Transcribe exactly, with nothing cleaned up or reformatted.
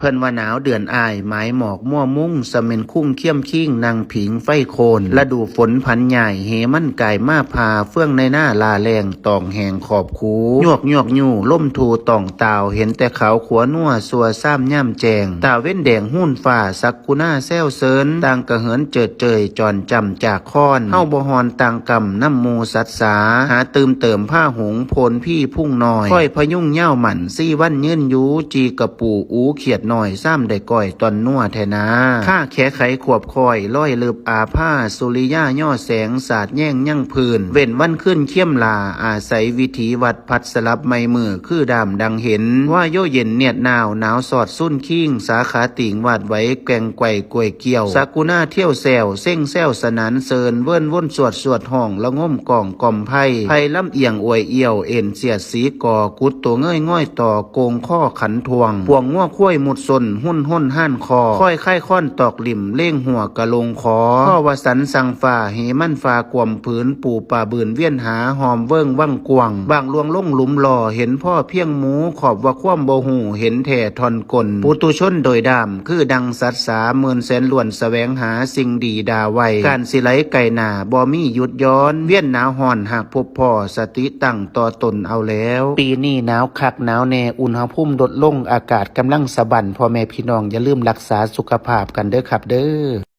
เพิ่นว่าหนาวเดือนอ้าย หมายหมอกมั่วมุ้ง สะเม็นคุ้งเข้มคิง นั่งผิงไฟโคน ฤดูฝนผันย้าย เหมันกายมาผ่า เฟืองในนาล่าแล้ง ต้องแห้งขอบคู ยวกยวกยู ลมทูต้องตาว เห็นแต่ขาวขัวนัว ซัวซ้ำยามแจ้ง ตาเว้นแดงฮูนฟ้า สักกุณาแซวเซิน ต่างกะเหินเจิดเจย จอนจำจาก ค้อน เฮาบ่ฮอนต่างกำนำหมู่สัตว์สา หาตื่มเติมผ้าหุงโพนพี่พุ่งน้อย ค่อยพยุงยาวหมั่น สี่วันยืนอยู่ จีกะปูอูเขียดน้อย ซ้ำได้ก้อยตอนนัวแท้นา ข้าแขไขขวบคอย ร้อยเลิบอาผ้า สุริยาย่อแสง สาดแย่งยั่งพื้น เว้นวันขึ้นเข้มลา อาศัยวิถีวัด ผัดสลับไม่มือคือดามดังเห็น ว่าโยเย็นเนียดหนาว หนาวสอดสุนคิง สาขาติ่งวาดไว้แกว่งไกวกล้วยเกี่ยว สากุณาเที่ยวแซว เซ็งแซวสนานเซิน เวิ้นวนสวดสวดห้อง ละงมกองกอมไพ ไพลำเอียงอวยเอี่ยว เอ็นเสียดสีก่อ กุดตัวเงยง่อยต่อ โกงข้อขันทวง พวงงัวควายมุดซน หุ่นห้นห้านคอ ค่อยค่ายค้อนตอกหลิม เล่งหัวกะลงคอ ข้อวสันสังฟ้า เหมันฟ้ากวมผืน ปูป่าบืนเวียนหา หอมเวิ้งวังกวาง บางลวงลงหลุมหล่อ เห็นพ่อเพียงหมู ขอบว่าความบ่หู เห็นแท้ทอนกล ปุตุชนโดยดาม คือดังสัตว์สา หมื่นแสนล้วนแสวงหา สิ่งดีดาไว้ การสิไหลไก่หน้า บ่มีหยุดย้อน เวียนหนาวฮ้อน หากพบพ่อ สติตั้งต่อตนเอาแล้ว ปีนี้หนาวคักหนาวแน่ อุณหภูมิลดลง อากาศกำลังสะบั้น พ่อแม่พี่น้องอย่าลืมรักษาสุขภาพกันเด้อครับเด้อ